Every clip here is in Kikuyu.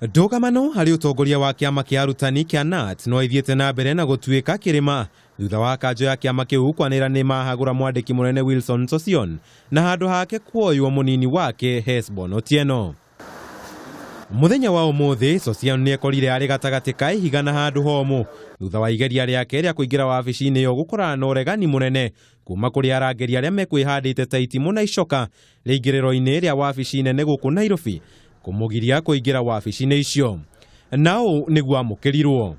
Ndũgamano harĩ ũtongoria wa kĩama kĩa arutani kĩa KNUT no ithiĩte na mbere na gũtuĩka kĩrĩma thutha wa kanjo ya kĩama kĩu kwanĩra nĩ mahagũra mwandĩki mũnene Wilson Sossion na handũ hake kuoywo mũnini wake Hesbon Otieno. Mũthenya wa ũmũthĩ Sossion nĩ ekorire arĩ gatagatĩ ka ihiga na handũ homũ thutha wa igeria rĩake rĩa kũingĩra wabici-inĩ ĩyo gũkorana na ũregani mũnene kuma kũrĩ arangĩri arĩa mekwĩhandĩte ta itimũ na icoka rĩingĩrĩro-inĩ rĩa wabici nene gũkũ Nairobi kũmũgiria kũingĩra wabici-inĩ icio. Na ũũ nĩguo amũkĩrirwo.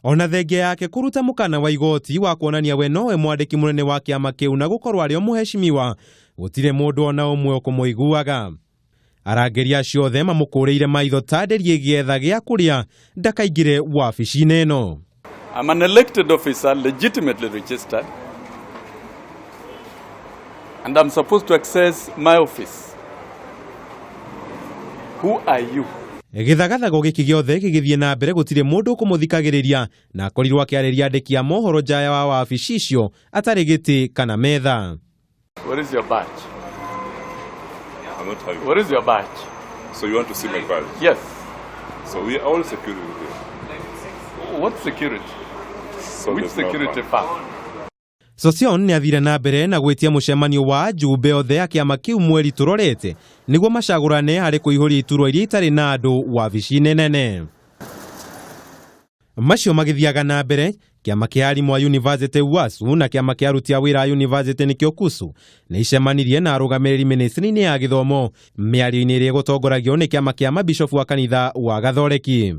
Ona thengia yake kũruta mũkana wa igoti wa kuonania we nowe mwandĩki mũnene wa kĩama kĩu na gũkorwo arĩ o mũheshimiwa, gũtirĩ mũndũ ona ũmwe ũkũmũiguaga. Arangĩri acio othe mamũkũrĩire maitho ta nderi ĩgĩetha gĩa kũrĩa ndakaingĩre wabici-inĩ ĩno. I'm an elected officer, legitimately registered, and I'm supposed to access my office. Who are you? Gĩthagathago gĩkĩ gĩothe gĩgĩthiĩ na mbere gũtirĩ mũndũ ũkũmũthikagĩrĩria na akorirwo akĩarĩria andĩki a mohoro nja wa wabici icio atarĩ gĩtĩ kana metha. What is your badge? I'm not having. What is your badge? So you want to see my badge? Yes. So we are all security here. What security? So Which there's no security fun. firm? Sossion nĩ athire na mbere na gwĩtia mũcemanio wa ajumbe othe a kĩama kĩu mweri tũrorete nĩguo macagũrane harĩ kũihũria iturwa iria itarĩ na andũ wabici-inĩ nene. Macio magĩthiaga na mbere, kĩama kĩa arimũ a University UASU na kĩama kĩa aruti a wĩra a University nĩkĩo KUSU nĩ icemanirie na arũgamĩrĩri mĩnĩstrĩ-inĩ ya gĩthomo mĩario-inĩ ĩrĩa ĩgũtongoragio nĩ kĩama kĩa mabishofu wa kanitha wa Gathoreki.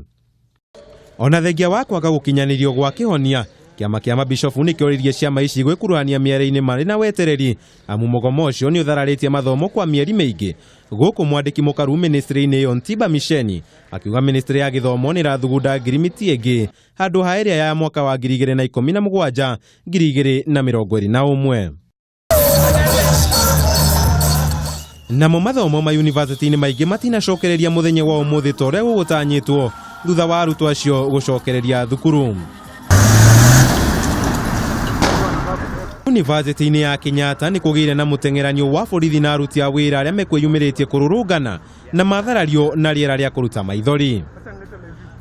Ona thengia wa kwaga gũkinyanĩrio gwa kĩhonia, kĩama kĩa mabishofu nĩ kĩoririe ciama ici gwĩkuruhania mĩario-inĩ marĩ na wetereri amu mũgomo ũcio nĩ ũthararĩtie mathomo kwa mĩeri mĩingĩ. Gũkũ mwandĩki mũkaru mĩnĩstrĩ-inĩ ĩyo Ntiba Misheni akiuga mĩnĩstrĩ ya gĩthomo nĩ ĩrathugunda ngirimiti ĩngĩ handũ ha ĩrĩa ya mwaka wa 2017 2021. Namo mathomo ma yunivasĩtĩ-inĩ maingĩ matinacokereria mũthenya wa ũmũthĩ ta ũrĩa gũgũtanyĩtwo thutha wa arutwo acio gũcokereria thukuru. Yunivasĩtĩ-inĩ ya Kenyatta nĩ kũgĩire na mũteng'eranio wa borithi na aruti a wĩra arĩa mekwĩyumĩrĩtie kũrũrũngana na matharario na rĩera rĩa kũruta maithori.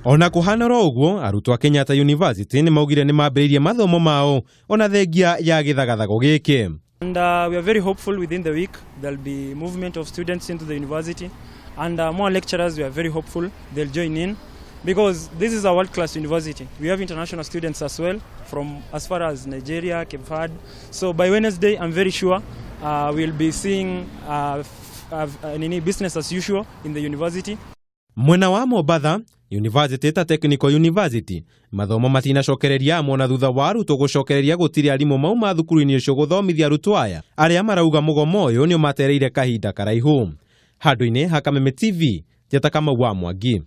Ona kũhana oro ũguo, arutwo a Kenyatta University nĩ maugire nĩ mambĩrĩirie mathomo mao ona thengia ya gĩthagathago gĩkĩ. And we are very hopeful within the week there'll be movement of students into the university, and more lecturers, we are very hopeful they'll join in, because this is a world-class university. We have international students as well from as far as Nigeria, Cape Verde. So by Wednesday, I'm very sure we'll be seeing business as usual in the university. Mwena wa Mombatha, University ta Technical University, mathomo matinacokereria amwe thutha wa arutwo gũcokereria gũtirĩ arimũ mauma thukuru-inĩ ũcio gũthomithia arutwo aya arĩa marauga mũgomo ũyũ nĩ ũmatereire kahinda karaihu. Handũ-inĩ ha Kameme TV, Njata Kamau wa Mwangi.